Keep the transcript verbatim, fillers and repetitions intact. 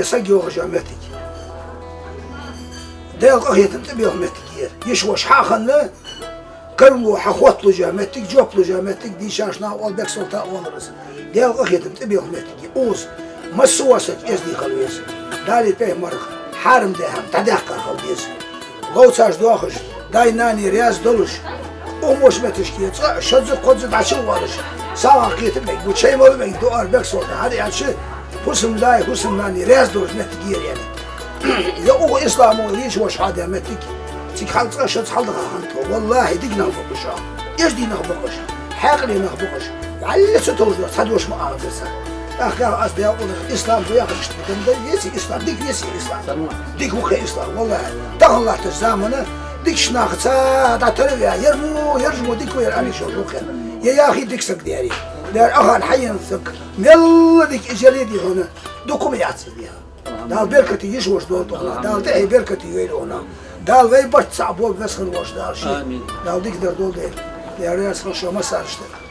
Саг йоагӀаш йола моттиг. Даьла къахетам тӀабеха моттиг я ер. Йиша-воша хьа а хинна, карло хьахотталуш йола моттиг, жоп луш йола моттиг, дийшача наха оал, Бексолта оалар из. Даьла къахетам тӀабеха моттиг я. Укхаза массавола саг эздий хила веза. Даьлеи пайхамареи хьарам даь хӀама дӀадаьккха хила деза. Ловцаш доахаш, даьи нанеи раьза долаш, укх моча метташка цкъа а шозза-кхозза дӀачувоалаш, сагӀа кхетам бег, бу чай мала бег, дуӀа Бексолта хьадаьча, фусам-даьи фусам-нанеи раьза долаш моттиг я ер. Е укх исламо йиша-воша хьадаь моттиг, цига хьал цкъа а шозза хьалдаха хиннад тхо. ВаллахӀи, дика нах ба-кх уж. Эздий нах ба-кх уж. Хьаькъале нах ба-кх уж. Валлахӏи, цу товш дола цхьа дош ма аллара цар. ТӀаккха аз Даьла къахетам, ислам ду яхаш, дам дай веце ислам, дика веце ислам. Дика ва-кх ислам, валлахӏи. Тахан латтача замана дикача нахаца дӀатарваь, ер мо, ер жмо дика ва ер аьнна шо дукха. Е яхий дика саг дерий. Дер ахан хьаен саг. Мел дика из яле дий хьона, дукха ма яц из дий хьона. Дала беркате йиша-воша долда хьона. Дала тӀехье беркате йойла хьона. Дала вай барт цхьа болба веза хинна волча Дала ший. Амин. Дала дикадар долда. Дера яц хьона шо массанена.